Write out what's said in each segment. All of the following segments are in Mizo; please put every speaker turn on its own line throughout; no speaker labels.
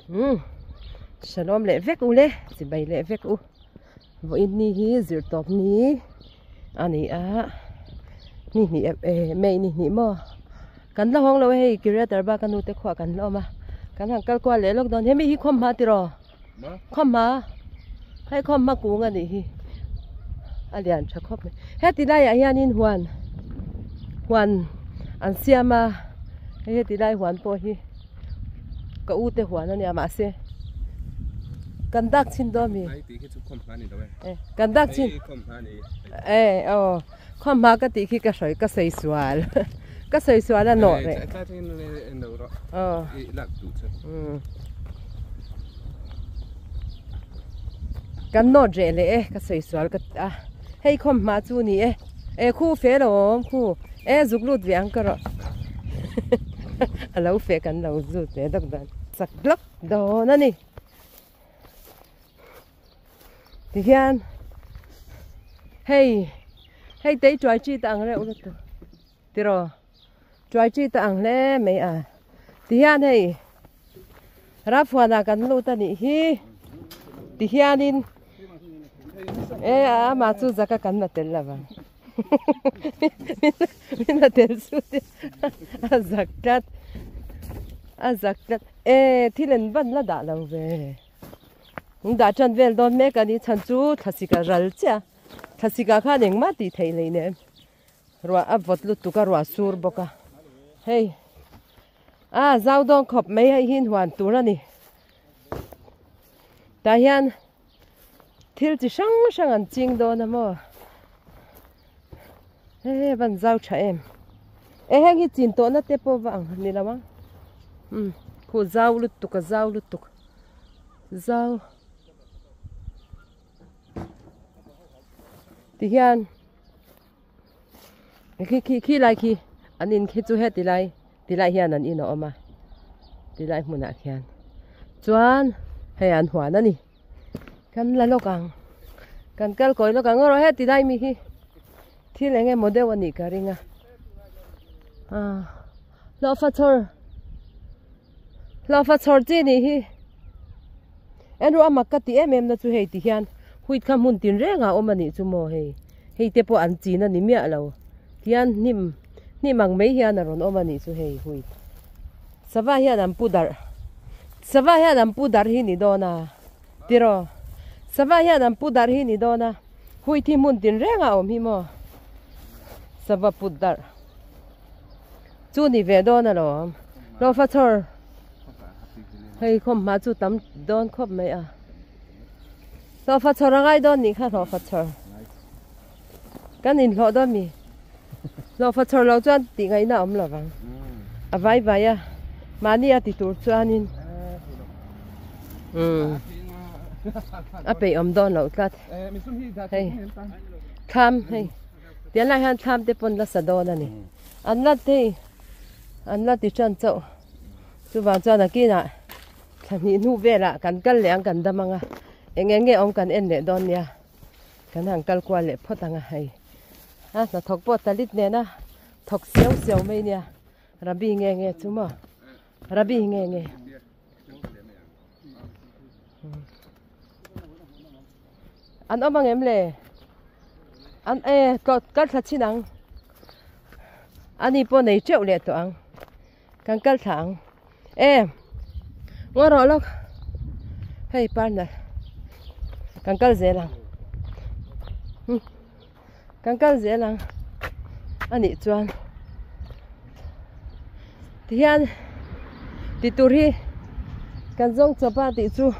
Umm Shalom leh vek u le chibai leh vek u vawiin ni hi zir tawp ni a ni a ni hnih eh May ni hnih maw kan la hawng lo a hei Kiryat Arba ka nu te khuah kan la awm a kan han kal kual leh lawk dawn hemi hi khawmhma tiraw khawmhma hei khawmhma kung a nih hi a lian tha khawp mai heti laiah hianin huan huan an siam a hei heti lai huan pawh hi ka u te huan a nia mahse kan dak chhin dawn mi kan dak chhin e aw khawmhma ka tih khi ka sawi ka sawi sual ka sawi sual a nawh reh aw kan nawt reh leh e ka sawi sual ka a hei khawmhma chu ni e e khu fe lo awm khu e zuk lut ve ang ka rawh a lo fe kan lo zut ve dawk dan chak lawk dawn a ni tihian hei hei tei tuai chi ta ang reuh lutuk tiraw tuai chi ta ang hle mai a tihian hei Rafuana kan lut a nih hi tihianin e amah chu zaka kan la tel lo vang min la tel chu a zak tlat a zak tlat e thil an van la dah lo ve an dah tan vel dawn mek a ni chhan chu thlasik a ral chiah a thlasik ah khan engmah tih theih leh nen ruah a vawt lutuk a ruah sur bawk a hei. A zau dawn khawp mai hei hi huan tur a ni. Tah hian thil chi hrang hrang an ching dawn a maw. He van zau tha em. E heng hi chin tawhna te pawh va ang ni lo ang. Um khu zau lutuk a zau lutuk. Zau. Ti hian Khi khi khi lai khi an in khi chu heti lai ti lai hian an in a awm a ti lai hmunah khian chuan hei an huan a ni kan la lawk ang kan kal kawi lawk ang erawh heti lai mi hi thil eng emaw deuh a nih ka ring a ah hlawhfa chhawr hlawhfa chhawr chi nih hi en ru a mak ka ti em em na chu hei ti hian huit kha hmun tin rengah a awm a nih chu maw hei. Hei te pawh an chin a ni miah lo. Tihian hnim hnim ang mai hian a rawn awm a nih chu hei hui. Sava hian an pu darh sava hian an pu darh hi ni dawn a tiraw sava hian an pu darh hi ni dawn a hui thi hmun tin reng a awm hi maw sava put darh chu ni ve dawn alawm hlawhfa chhawr hei khawmhma chu tam dawn khawp mai a. Hlawhfa chhawr a ngai dawn nih kha hlawhfa chhawr. Kan inhlawh dawn mi. Hlawhfa chhawr lo chuan tih ngaihna a awm lo vang. A vai vai a. Mahni a ti tur chuanin. Um. A peih awm dawn loh tlat. Hei. Thlam hei. Tian lai hian thlam te pawn la sa dawn a ni. An la hei. An la ti tan chauh. Chuvang chuan a kinah. Thla hnih hnu velah kan kal leh ang kan dam ang a, eng eng nge awm kan en leh dawn nia, kan han kal kual leh phawt ang a hei. A hnathawk pawh talit nena thawk siau siau mai nia, Rabi nge nge chu maw, Rabi nge nge. An awm ang em le? An e kal thla chin ang. Ani pawh nei teuh leh tawh ang. Kan kal thla ang. E ngaw rawh lawk. Hei partner. Kan kal zel ang. Hmm. Kan kal zel ang. Ani chuan. Tihian ti tur hi kan zawng chawp a tih chu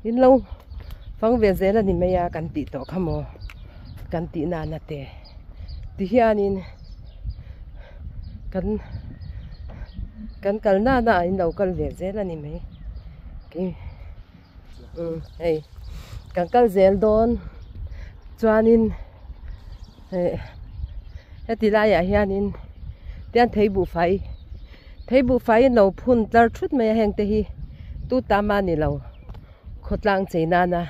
in lo fang ve zel a ni mai a kan tih tawh kha maw kan tih nana te tihianin kan kan kal nana ah in lo kal ve zel a ni mai umm hei kan kal zel dawn chuanin eh heti laiah hianin tian thei buhfai thei buhfai in lo phun tlar thut mai a heng te hi tu tam a ni lo khawtlang chei nana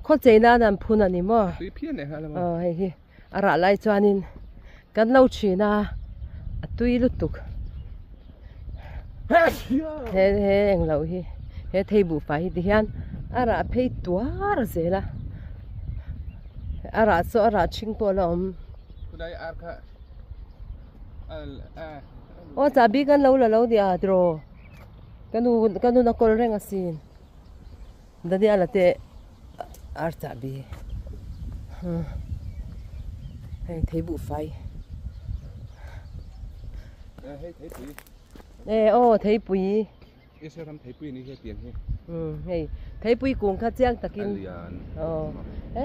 khaw chei nana an phun a ni maw aw hei hi. A rah lai chuanin kan lo thin a, a tui lutuk. He he englo hi he thei buhfai hi ti hian a rah phei tuar zel a a rah chu a rah ṭhing pawh a la awm. Aw chahbi kan lo la lo nia tiraw ka nu ka nu na kawl reng asin Daniel-a te ar chahbi hei thei buhfai e aw theipui
Israel ram theipui ni hi tiang hi
um hei theipui kung kha chiang takin aw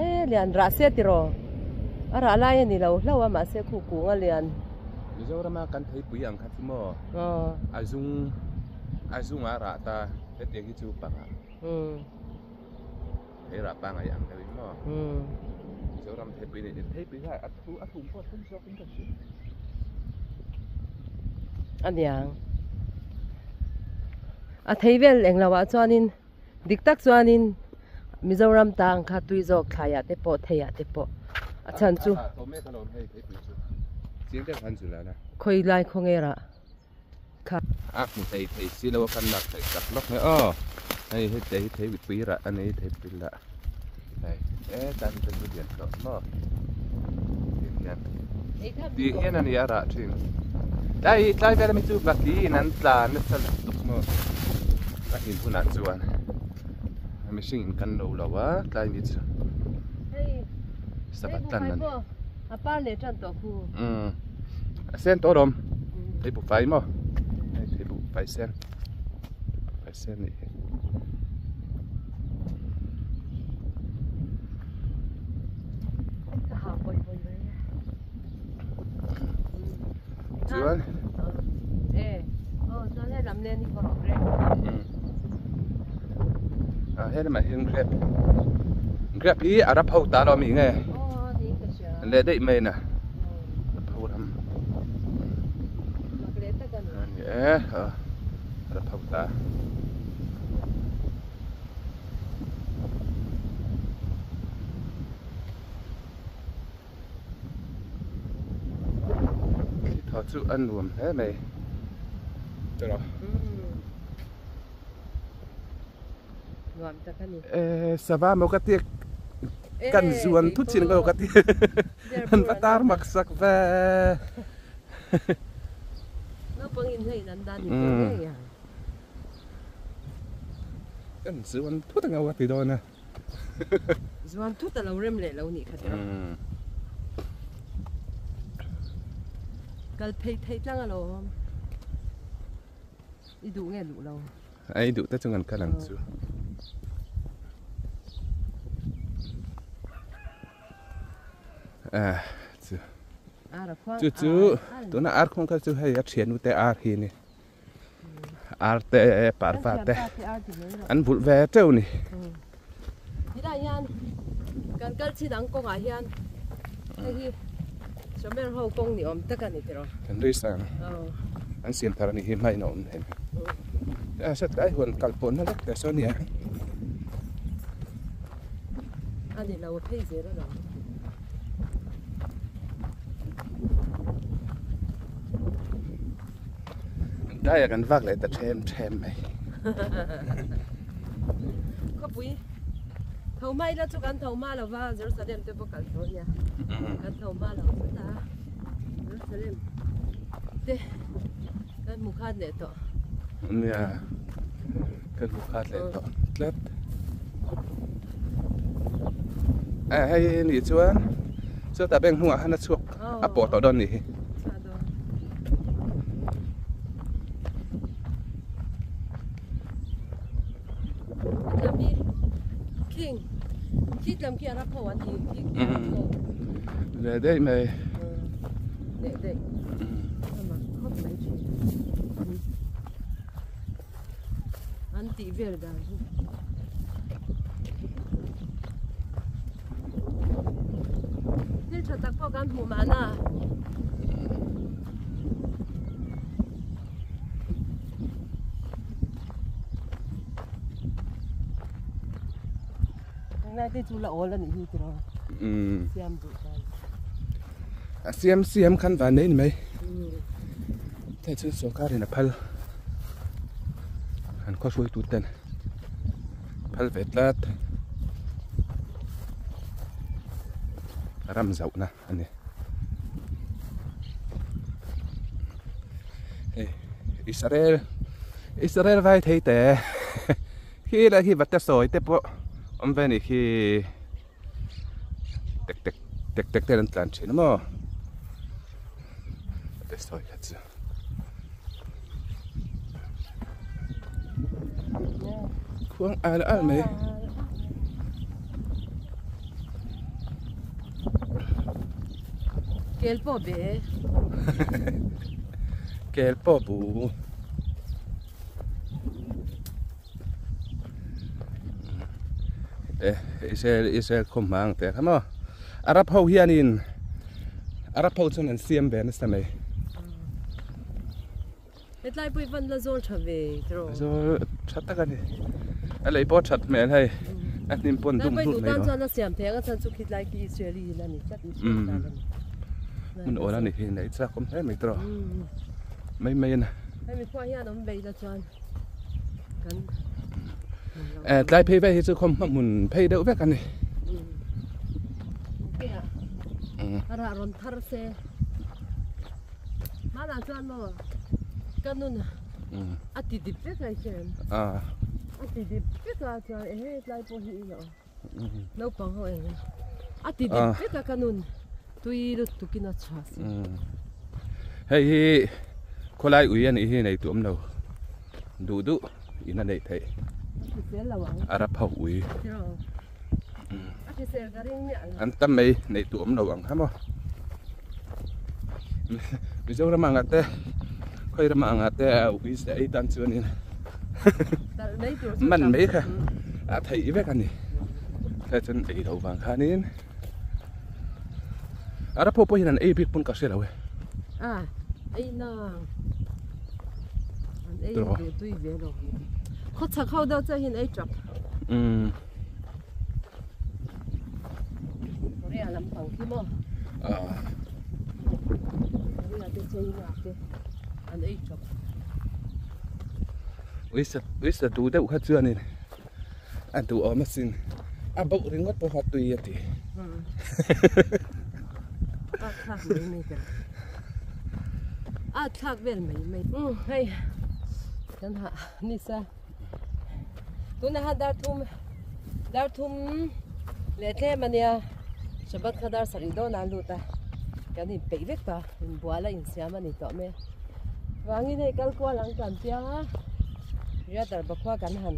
e lian rah se tiraw a rah lai a ni lo hlauh a mahse khu kung a lian
Mizorama kan theipui ang kha chu maw a zung a zunga rah ta hetiang hi chu panga thei rah pangai ang deuh in maw Mizoram theipui ni theipui kha a thu a thum pawh a thum zawk in ka hria
a niang a thei vel englo ah chuanin dik tak chuanin Mizoram tang kha tui zawk thlaiah te pawh theiah te pawh a chhan chu khawi lai khaw nge rah.
Kha. A hmu thei thei si lo a kan lak theih tak lawk mai aw hei heti hi thei pui rah a nei thei pui lah hei e tan te chu lian tawh maw ti hian ti hian a ni a rah thin tlai tlai vel ami chu vaki in an tla nasa lutuk maw a hlim hunah chuan mihring in kan lo lo a tlai mi chu sava tlan a ni.
A par leh tan tawh khu.
Umm a sen tawh alawm thei bu fai maw hei thei bu fai sen fai sen nih hi. Chuan a he lamah hian grape grape hi a rap ho ta lo ami nge. Leh daih mai na a pho ram ani e a pho ta thli thaw chu a nuam hle mai tiraw
Nuam tak a ni.
Eh, sava maw ka ti kan zuan thut chin ko ka ti an va tar mak sak ve
naupang in hei an dan ni tawh ngei ang
kan zuan thut ang ka ti dawn a
zuan thut a lo rem leh lo nih kha tiraw kal phei thei tlang alawm I duh nge duh lo?
A i duh te chu ngan kal ang chu. Ah, chu. Chu chu tuna ar khung kha chu hei a thian ute ar hi ni. Ar te parva te an vulh ve teuh ni.
Tilai hian kan kal chin ang kawngah hian hei hi Somer ho kawng ni awm tak a ni tiraw.
Kan ri sang an siam thar a nih hi hmain a awm thei a hriat lai huan kal pawh na vek te sawn nia.
A ni lo phei zel a lo.
Dai ah kan vak leh ta them them mai.
Khawpui tho mai la chu kan tho ma lo va Jerusalem te pawh kal tho nia kan tho ma lo chu ta Jerusalem te kan hmu khat leh tawh.
Nia kan hmu khat leh tawh tlat. A hei nih chuan chutah bank hnungah khan a chhuak a pawh tawh dawn nih hi. Leh daih mai.
Leh daih. An tih vel dan hi. Thil tha tak pawh kan hmuh mahna. Tunlai te chu la awl a nih hi tiraw. Siam duh tan.
A siam siam khan van nei ni mai. Hei chu sorkar in a phal. An khaw hruaitu ten phal ve tlat ram zauhna a ni. Hei Israel Israel vai thei te khi lah khi vate sawi te pawh awm ve a nih khi tek tek tek tek te an tlan thin a maw vate sawi kha chu. Khuang al al mai.
Kel pawh be.
Kel pawh bu. Eh, Israel Israel khawm hmang te kha maw. Arab ho hianin Arab ho chuan an siam ve nasa mai.
Hetlai pawh i van la zawl tha ve tiraw?
Zawl tha tak a ni. A lei pawh that hmel hei. A hnim pawn dum hlut mai
lo. Chuan a siam thei ang a chhan chu khitlai khi Israeli in a ni tlat Israel tan a ni.
Hmun awl a ni hi neih chak awm hle mai tiraw. Mai mai a ni.
Hemi khua hian awm ve ila chuan kan
Eh tlai phei vel hi chu khawm hma hmun phei deuh vek a ni.
A rah rawn thar se. Hmanah chuan maw ka nun a ti dip vek a i hria em? A ti dip vek a chuan ehe tlai pawh hi ilo naupang ho eng a ti dip vek a ka nun tui lutuk in a chhuah si.
Hei hi khawlai ui a nih hi nei tu awm lo duh duh in a neih theih Arab ho ui an tam mai neih tu awm lo ang kha maw Mizoram anga te khawi ram anga te ui se ei tan chuanin man mai kha a theih vek a ni tlai chuan ei loh vang khanin Arab ho pawh hian an ei bik pawn ka hre lo e
a ei na an ei ve tui ve lo khawchhak ho deuh chiah hian ei tap
um
Korea lampang khi maw Korea te China te an ei tap
uisa uisa duh deuh kha chuanin a duh awm asin a bauh ringawt pawh a tui a ti
a thlak mai mai ta a thlak vel mai mai um hei kan ha nisa Tuna kha dar thum dar thum leh tlem a nia Shabbat kha dar sarih dawn a lut a kan inpeih vek ta inbual a insiam a ni tawh mai a vangin hei kal kual ang kan piang a riat darba khua kan han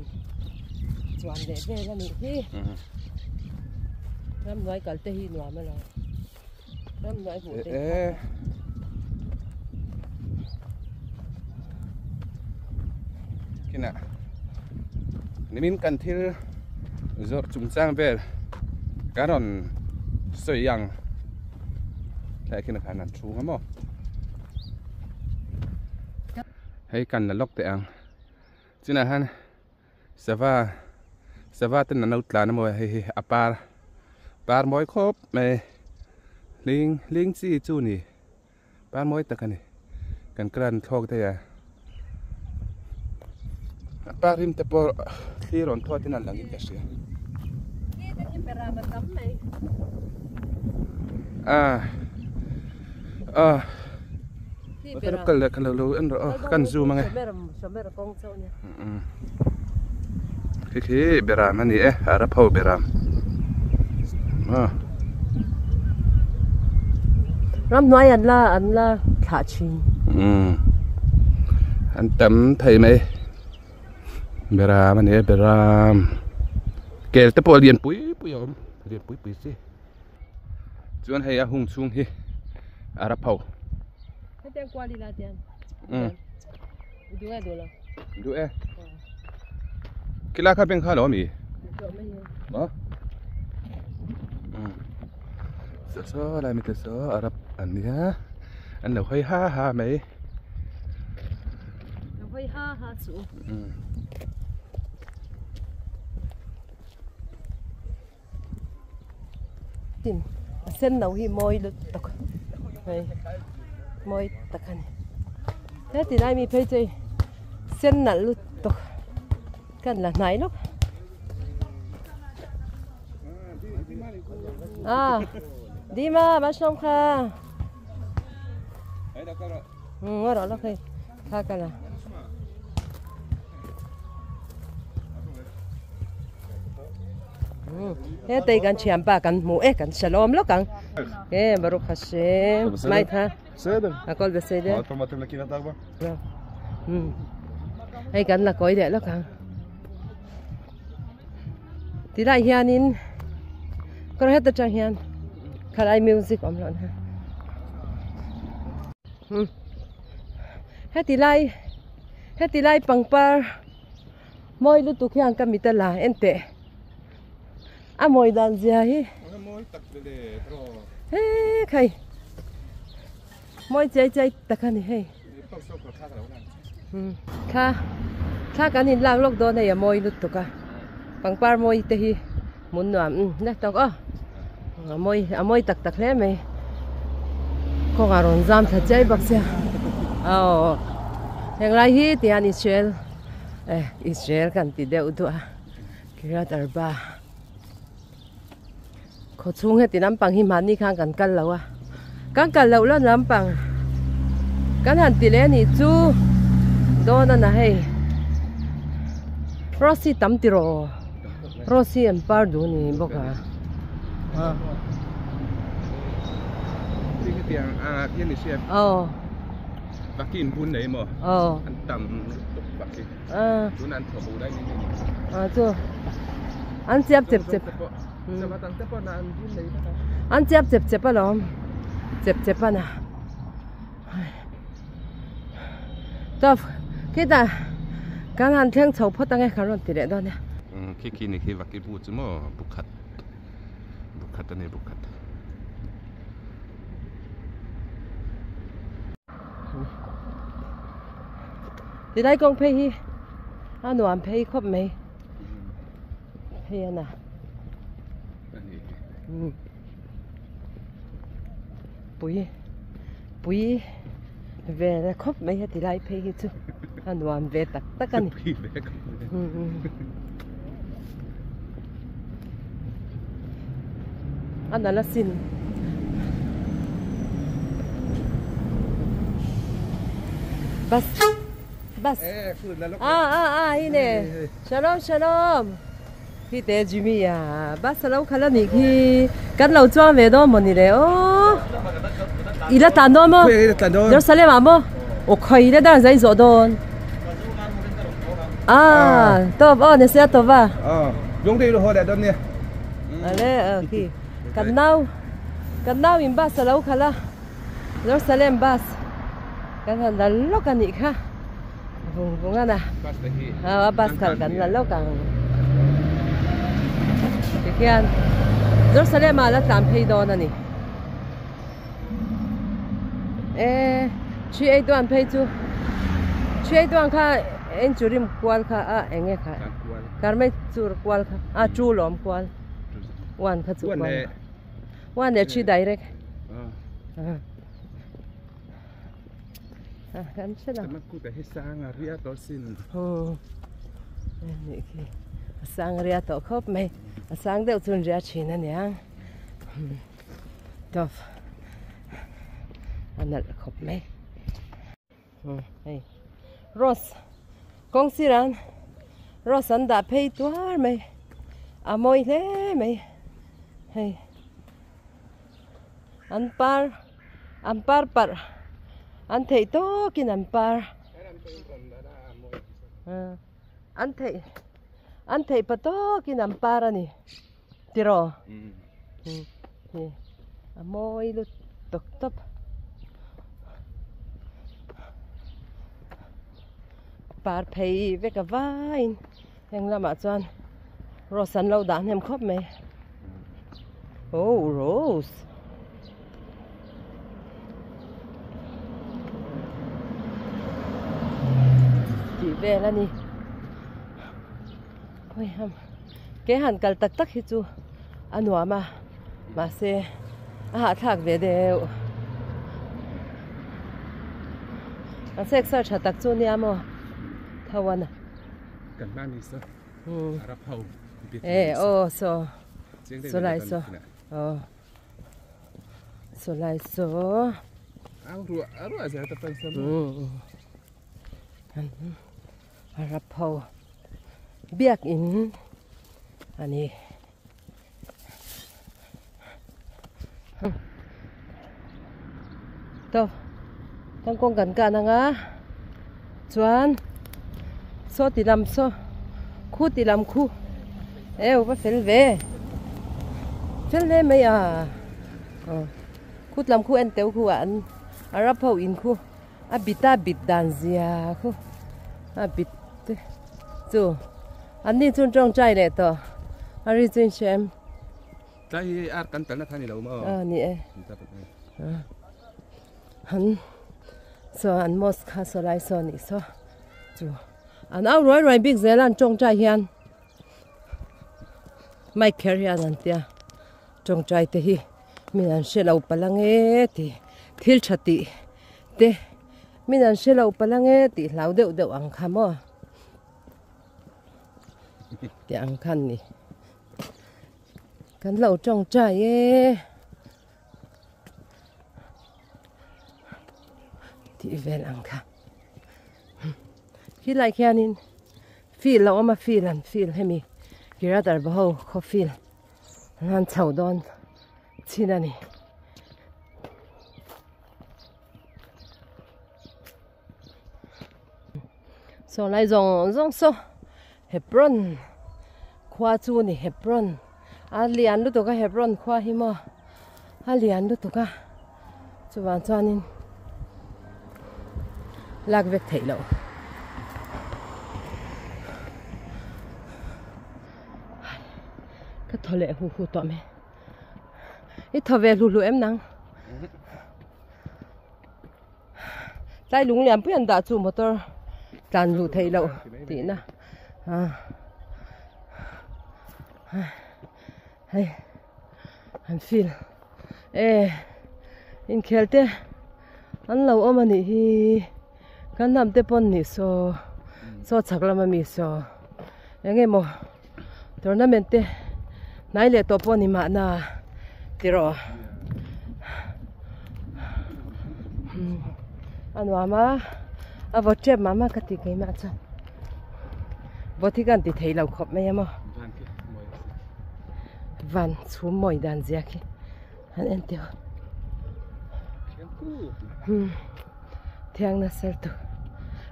chuan leh vel a nih hi ramhnuai kal te hi nuam a lo ramhnuai hmuh te
Kinah nimin kan thil zawrh chungchang vel kan rawn sawi ang thlai khin khan an thu nga maw hei kan la lawk teh ang chinah hian Sava sava ten an lo tlan a maw hei hi a par par mawi khawp mai hling hling chi chu ni par mawi tak a ni kan kran thlawk daih a a par rim te pawh thli rawn thawt in a lang in ka hria a a Ka lo kal leh ka lo lo en rawh aw kan zoom ange khi khi beram ani e arab ho beram
ramhnuai an la an la thlah thin
an tam thei mai beram ani e beram kel te pawh a lian pui pui a awm lian pui pui chi. Chuan hei a hung chhung hi a rap ho.
Hetiang kual ila tian. Um. Duh e duh lo.
Duh e. Kila kha beng kha lo mi. Ma. Um. So so lai mi te so arab an nia. An lo hoi ha ha mai.
Lo hoi ha ha chu.
Um.
Tin a sen no hi mawi lut tak hei mawi tak a ni he ti lai mi phei chu hei sen nalh lut tak. Kan la hnai lawk. Ah, Dima, ma shlom kha. Ngor lawk hei. Kha ka la. He tei kan thiam pa kan hmu e kan shalom lawk ang. E Baruch Hashem. Mai tha.
בסדר.
הכל בסדר?
עוד פעם באתם לקריית ארבע?
לא. Hei kan la kawi leh lawk ang. Tilai hianin kawr heta tang hian khalai music awm loh na. Heti lai heti lai pangpar mawi lutuk hian ka mit a la en teh. A mawi dan zia hi. He khai. Mawi chai chai tak a ni hei. Thla thla kan in lak lawk dawn hei a mawi lutuk a. Pangpar mawi te hi hmun nuam le tawk aw. A mawi a mawi tak tak hle mai. Kawngah rawn zam thla chiai bawk sia. Aw henglai hi tihian Israel eh Israel kan ti deuh duah a Kiryat Arba. Khaw chhung heti lampang hi mahni khan kan kal lo a, kan kal loh lan lampang kan han ti leh a nih chu dawn a na hei rose hi tam tiraw rose hi an par duh a ni bawk a. Aw. Aw. A chu an chiap chep chep an chiap chep chep alawm chep chep a na tawp khitah kan han thleng chho phawt ange kan rawn ti leh dawn nia.
Khi khi ni khi vaki bu chu maw bukhat bukhat a ni bukhat.
Tilai kawng phei hi a nuam phei khawp mai hei a na pui pui ve la khawp mai heti lai phei hi chu a nuam ve tak tak a ni a nalh asin bus bus a a a hi ne shalom shalom hi te Jimmy a bus alo khalh anih khi kan lo chuang ve dawn mawni le aw i la tlan dawn maw Jerusalem ah maw aw khawi la dan zai zawh dawn a tawp aw ni sia tawp a ale khi kan nau kan nau in bus alo khalh a Jerusalem bus kan han la lawk a nih kha vung vung a na a bus khalh kan la lawk ang tikhian Jerusalem ah la tlan phei dawn a ni e 381 phei chu 381 kha enchurim kual kha a eng nge kha karmei chur kual kha a chu lawm kual one kha chu kual one leh three direct a kan hre lo nih khi a sang ria tawh khawp mai a sang deuh chu an ria thin a niang tawp a nalh khawp mai hei rose kawng sirah rose an dah phei tuar mai a mawi hle mai hei an par an par parh an theih tawkin an par an theih an theih pa tawkin an par a ni tiraw a mawi lut tawp tawp par phei vek a vaiin heng lamah chuan rose an lo dah hnem khawp mai oh rose tih vel a ni ke han kal tak tak hi chu a nuam a mahse a hahthlak ve deuh a sek sar tha tak chu nia maw tho a na.
Kan hma ni saw Arab ho biak
in e aw saw saw lai saw aw saw lai saw
au ruah ruah zel ta pan saw
Arab ho biak in ani. To kan kawng kan kan anga chuan saw ti lam saw khu ti lam khu eu va fel ve fel hle mai a aw khut lam khu en teuh khu ah an arab ho in khu a bit a bit dan zia khu a bit te chu an ni chuan tawngtai leh tawh a ri chu in hria em.
Tlai hi ar kan talna kha a ni lo maw?
A ni e. Han saw an mosque kha saw lai saw nih saw chu an au ruai ruai bik zel a an tawngtai hian mic kher hian an tia tawngtai te hi min an hre lo palh ang e tih thil tha tih te min an hre lo palh ang e tih hlau deuh deuh ang kha maw tih ang khan ni. Kan lo tawngtai e. Tih vel ang kha. Khi lai khianin field a awm a field an field hemi Kirat Arba ho khaw field an han chho dawn chin a ni. Saw lai zawng zawng saw Hebron khua chu ni Hebron a lian lutuk a Hebron khua hi maw a lian lutuk a chuvang chuanin lak vek theih loh ka thaw leh hu hu tawh mai i thaw ve hlu hlu em nang. Tlai lung lian pui an dah chu motor tlan luh theih loh tihna ah hei an field e inkhel te an lo awm a nih hi kan hnam te pawn nih saw saw chhak lama mi saw eng emaw tournament te hnai leh tawh pawh a ni mahna tiraw a nuam a a vawt tep mah mah ka ti keimah chuan vawt hi ka han ti thei lo khawp mai a maw van chhum mawi dan zia khi han en teh u thiang nasa lutuk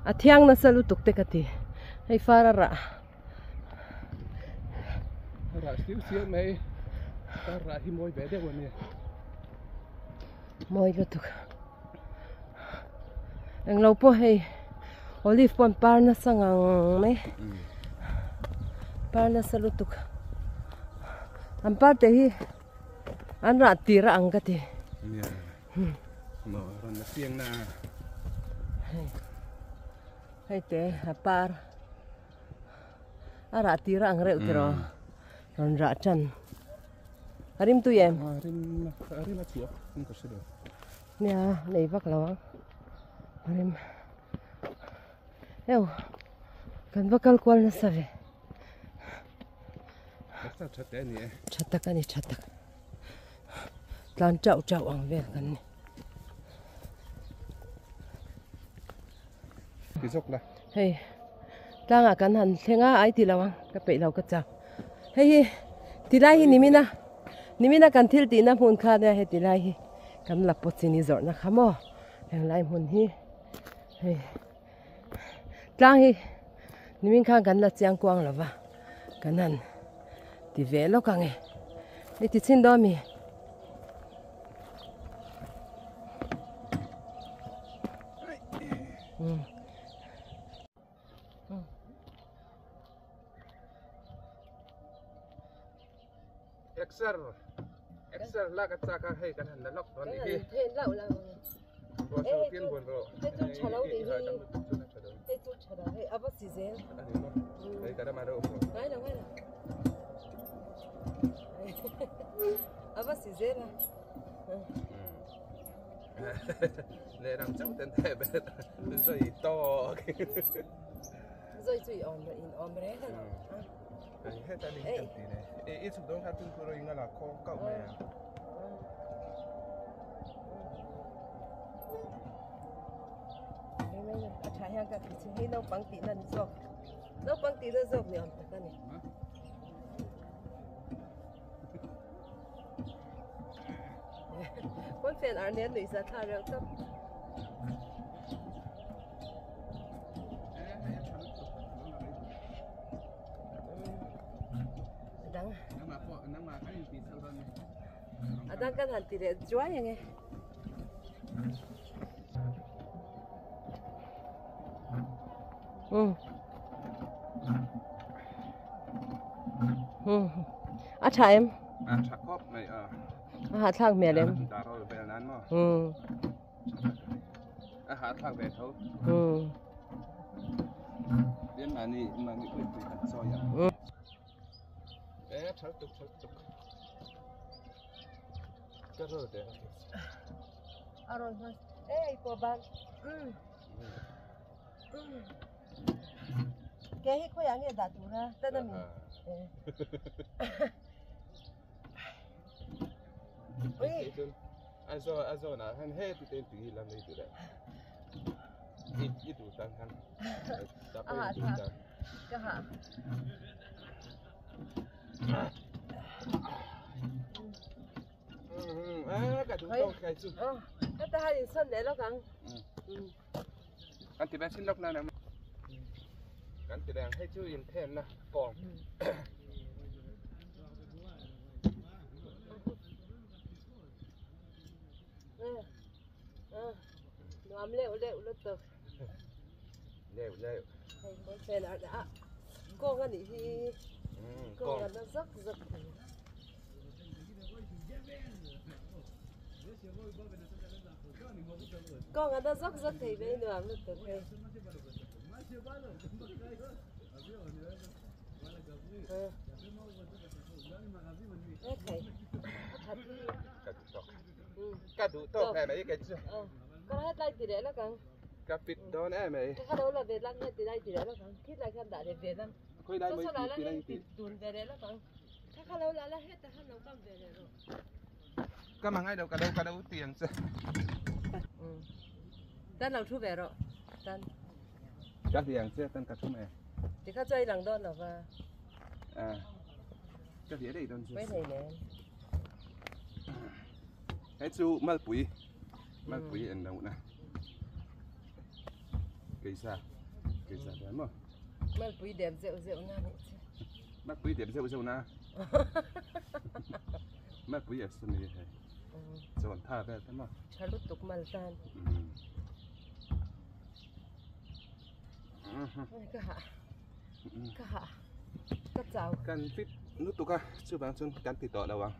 a thiang nasa lutuk te ka ti hei far a rah.
Rah siu siu mai a rah hi mawi ve deuh a nia.
Mawi lutuk. Englo pawh hei olive pawh an par nasa ngang mai. Par nasa lutuk. An par te hi an rah tir a ang ka ti.
Nia. Rawn la chiang na.
Hei. Hei te a par a rah tir a ang reuh tiraw rawn rah tan a rim tui em
a rim a rim a chhuak in ka hre lo
nia nei vak lo ang a rim eu kan va kal kual nasa ve
tha te ani e
tha tak ani tha tak tlan chauh chauh ang vel kan ni
Ti zawk la.
Hei tlangah kan han thleng a ai ti lo ang ka peih lo ka chak. Hei hi tilai hi nimina nimina kan thil tihna hmun kha nia hei tilai hi kan la pawt chini zawrhna kha maw henglai hmun hi hei tlang hi nimin khan kan la chiang kuang lo va kan han ti ve lawk ang e. Hei ti chhin dawn mi.
Exer exer la ka chak a hei kan han la lawk dawn nih hi
hei chu tha lo nih hi hei chu tha lo hei a va si zel
hei ka rama reuh
ngai lo ngai lo a va si zel a
Lehlam chauh ten theh bet zui tawk.
Zawi chu i awm in awm reng a lo.
Hei heta ni hi kan ti nei. E i chhuk dawn kha tun khu rawih ngala khawng kauh mai a.
Hei mai a tha hian ka ti chu hei naupang tihna ni zawk. Naupang tihna zawk ni awm tak a ni. Kawnfen ar nen nuih za thla reuh tawp. Adang. Adang kan han ti leh chuai ang e. Um. Um. A tha em?
A tha khawp mai a.
A hahthlak hmel em?
Dar awl vel nan maw?
Um.
A hahthlak ve tho.
Um.
Tin mahni mahni pui pui kan chawi ang.
Um.
E thal tuk thal tuk. Ka rol te.
A rawn hman. Ei pawh ban. Um. Um. Ke hi khawiah nge dah tura tan a mi?
Ui. A zo a zo na han he ti ten ti lam nei tu le. I i tu tan han. Ta pa i tu tan.
Ka ha.
Ka duh tawk kai chu.
Heta han insawn leh lawk ang.
Kan ti ben sin lawk nan ang. Kan ti reng hei chu inthenna kawng.
Nuam leuh leuh lutuk.
Leuh leuh.
Hei pawn fen a a kawng a nih hi. Kawng a na zak zak thei. Kawng a na zak zak thei mai nuam lutuk hei. E khai a that hi.
Ka duh tawk. Ka duh tawk hle mai kei chu.
Ka hetlai ti leh lawk ang.
Ka fit dawn em ei.
Ka lo la ve lang nge ti lai ti leh lawk ang. Khit lai khan dah leh ve lang.
Khawi lai mai ti lai ti.
Dun ve leh lawk ang. Ka kha lo la la heta khan lo kam ve leh rawh.
Ka mangai lo ka lo ka lo ti ang che.
Tan lo thu ve rawh. Tan.
Ka hli ang che tan ka thu mai.
Ti kha chuai lang dawn lo va.
Ah. Ka hli rei dawn che.
Mai nei nen.
Hei chu malpui. Malpui en lo na. Keisa. Keisa ve maw.
Malpui dep zeuh zeuh na nih chu.
Malpui dep zeuh zeuh na. Malpui a suni hei. Chawn tha vel te maw.
Tha lutuk mal tan. Ka hah. Ka hah. Ka chau.
Kan fit lutuk a chuvang chuan kan ti tawh lo ang.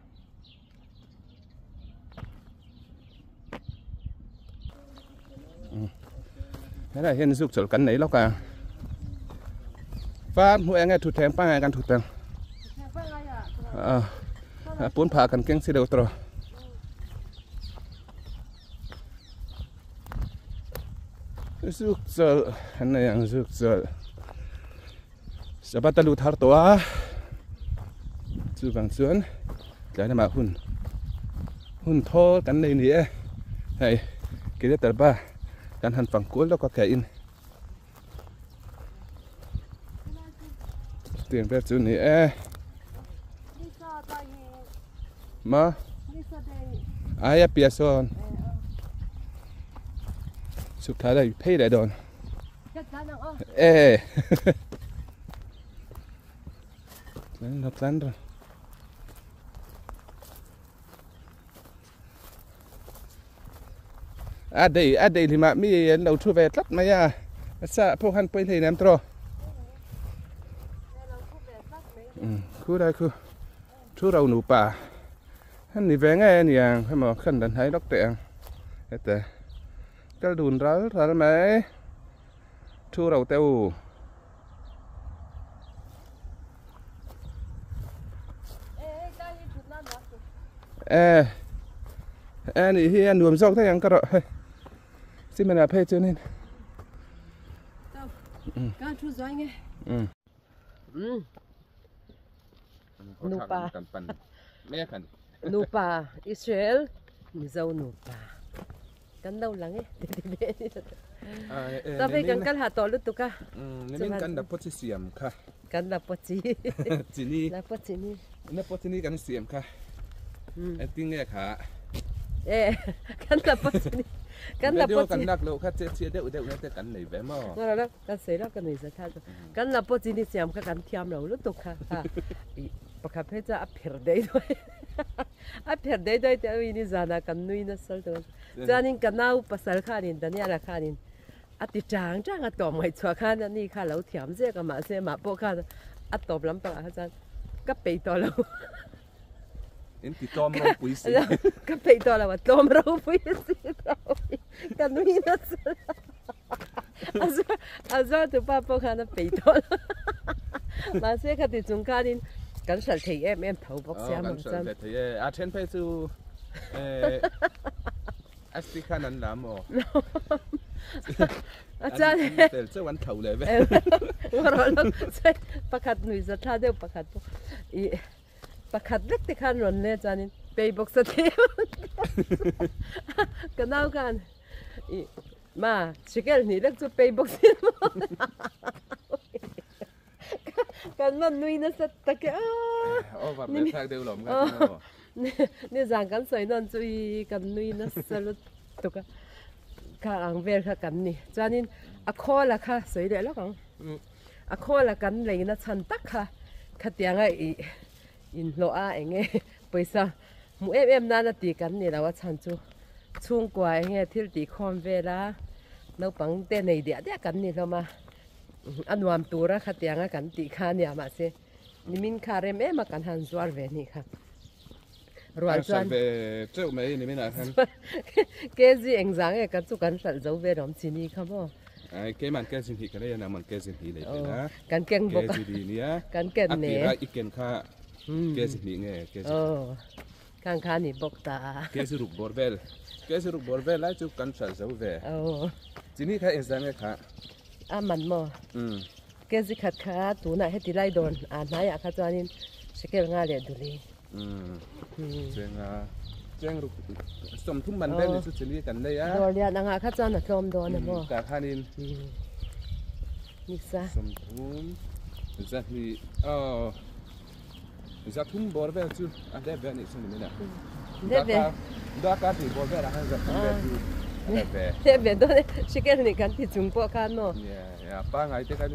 Helai hian zuk chawlh kan nei lawk a var hmuh enge thutthleng pangngai kan thut ang a pun phah kan keng si deuh tawh zuk chawlh an nei ang zuk chawlh Sabbath a lut har tawh a chuvang chuan tlai lamah hun hun thawl kan nei ni e hei kilometer ba kan han fang kual lawk a ke in chutiang vel chu ni e ma ai a pia sawn chhuk thla daih phei leh dawn. Ê Tlan tlan rồi. A dei a dei lima mi an lo thu ve tlat mai a. Sa pawh khan pawi hlei nem tawh. Khu đây khu. Thu rau nupa. An ni ve nge aniang hemaw khan dan hai lawk teh ang. Hete. Kal dun ral ral mai. Thu ro teh u. E e ni hi a nuam zawk daih ang ka rawh hei. Cement ah phei chuanin.
Kan thu zuai nge. Um. Nupa.
Kan pan mek a ni.
Nupa Israel Mizo nupa. Kan lo lang e. Ta phei kan kal ha tawh lutuk a.
Nimin kan la pawh chi siam kha.
Kan la pawh chi.
Chini.
La pawh chini.
La pawh chini kan siam kha. Engtin nge kha?
E kan la pawh chini. Kan la pawh
chi. Kan lak loh kha che chhia deuh deuh na te kan nei ve maw?
Ngawrh lo kan sawi lo ka nui za thlak chu. Kan la pawh chini siam kha kan thiam lo lutuk kha. Pakhat phei chuan a pher daih daih. A pher daih daih teh awin i zanah kan nui nasa lutuk a. Chuanin ka nau pasal khanin Daniela khanin a ti chang chang a tawp ngaihchhuah khan ani kha a lo thiam zek a mahse amah pawh khan a tawp lampangah kha chuan ka peih tawh lo.
In ti tlawm ropui si.
Ka peih tawh lo a tlawm ropui si ka nui nasa. A zuar tupa pawh khan a peih tawh lo. Mahse khati chung khanin kan hralh thei em em tho bawk sia
maw chuan. Kan hralh ve thei e. A then phei chu ST khan an la maw?
A chuan
an fel chauh an tho leh ve.
Ngarawh lo pakhat nui za thla deuh pakhat pawh i Pakhat vek te khan rawn le chuanin pei bawk sa thei ka nau khan i ma chikel hnih lek chu pei bawk si kan man nui nasa tak e
over ve thlak deuh lawm kha
ni zan kan sawi nawn chu i kan nui nasa lutuk a kha ang vel kha kan ni chuanin a khawl a kha sawi leh lawk ang. A khawl a kan leina chhan tak kha khatianga ih inhlawh a eng nge pawisa hmuh em em nana tih kan ni lo a chhan chu chhungkua eng nge thil tih khawm vel a naupang te nei diah diah kan ni hlawm a a nuam tura khatianga kan tih kha a nia mahse nimin kha rem em a kan han zuar ve nih kha rual chuan
ve teuh mai nimin ah khan
kg engzah nge ka chu kan hralh zo ve rawm chini kha maw
Ai keiman kg hnih ka nei a nangman kg hnih nei ve na
kan keng bawk a
kg li nia
kan ken ne
a tira i ken kha kg hnih nge kg
oh khang kha ni bawk ta
kg ruk bawr vel kg ruk bawr vel lai chu kan hralh zo ve
oh
chini kha engzah nge kha
a man maw kg khat kha tunah heti lai dawn a hnaiah kha chuanin shekel nga leh duli
Chenga cheng ruk sawmthum man vel ni chu chini kan nei a.
Dawr lian angah kha chuan a tlawm dawn a maw.
Tah khanin
nisa
sawmthum zahnih aw zathum bawr vel chu a hlep ve a nih chu ni mai na.
Hlep ve.
Darkar hnih bawr velah khan zathum vel chu a hlep ve.
Hlep ve dawn e shekel nih kan ti chung pawh khan maw.
Yeah pangai te khan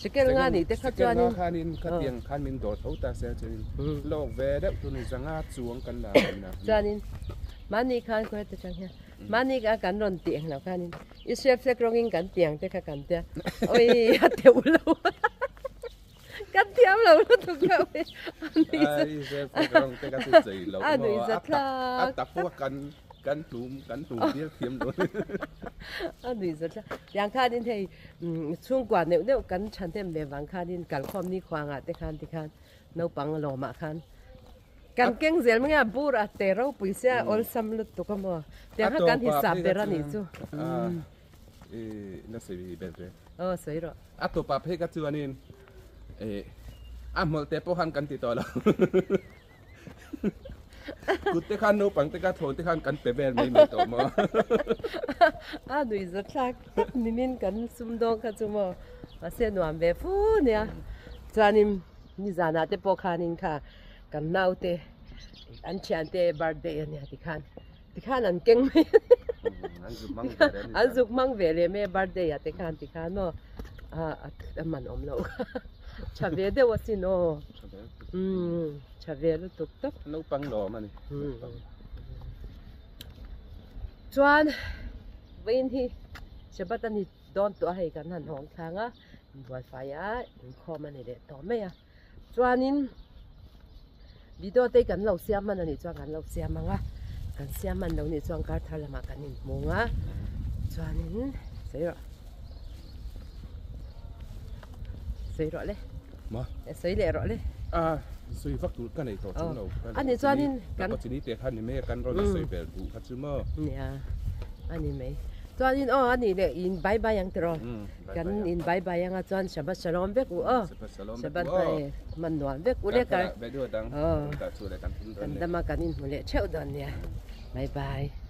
Shekel nga nih te kha chuanin.
Shekel nga khanin khatiang khan min dawr tho ta se chuanin lawk ve deuh tur ni zanga chuang kan la thin a.
Chuanin mahni khan khaw heti tang hian mahni kha kan rawn tih ang lo khanin Israel flag rawngin kan tiang te kha kan tia oi a teuh lo kan thiam lo lutuk kha oi
Israel flag rawng te kha chu chei lo maw a tak a tak pawh kan Kan hlum kan hlum tir thiam lo.
A nui zat la. Tiang khanin hei chhungkua neuh neuh kan thahnem ve vang khanin kalkhawm ni khuangah te khan tikhan naupang lawmah khan kan keng zel mai a bur a te ropui sia awlsam lutuk a maw. Tiang kha kan hisap ber a nih chu.
I na sawi ber ve.
Aw sawi rawh.
A tawpah phei ka chuanin a hmawlh te pawh khan kan ti tawh lo. Kut te khan naupang te kha thawn te khan kan pe vel mai mai tawh maw.
A nui za thlak tak nimin kan sumdawng kha chu maw mahse nuam ve fu nia. Chuanin nizanah te pawh khanin kha kan naute an thiante birthday a nia tikhan tikhan an keng mai an zuk hmang ve leh mai a birthday ah te khan tikhan maw a man awm loh kha tha ve deuh asin aw. Umm tha ve lutuk tawp.
Naupang lawm a ni.
Chuan vawiin hi Shabbat a ni dawn tawh a hei kan han hawng thlang a inbualfai a inkhawm a ni leh tawh mai a chuanin video te kan lo siam hman a nih chuan kan lo siam ang a kan siam hman lo nih chuan kar thar lamah kan inhmung a chuanin sawi rawh sawi rawh le.
Ma.
E sawi leh rawh le.
A sawi vak tur ka nei tawh chung lo.
A ni chuanin
kan. Ka chini te khan ni mai a kan rawn sawi vel duh kha chu maw.
Nia a ni mai. Chuanin aw a nih leh in bye bye ang tiraw. Kan in bye bye anga chuan Shabbat Shalom vek u aw. Shabbat hmai hman nuam vek u lek a. Aw. Kan dama kan inhmu leh theuh dawn nia. Bye bye.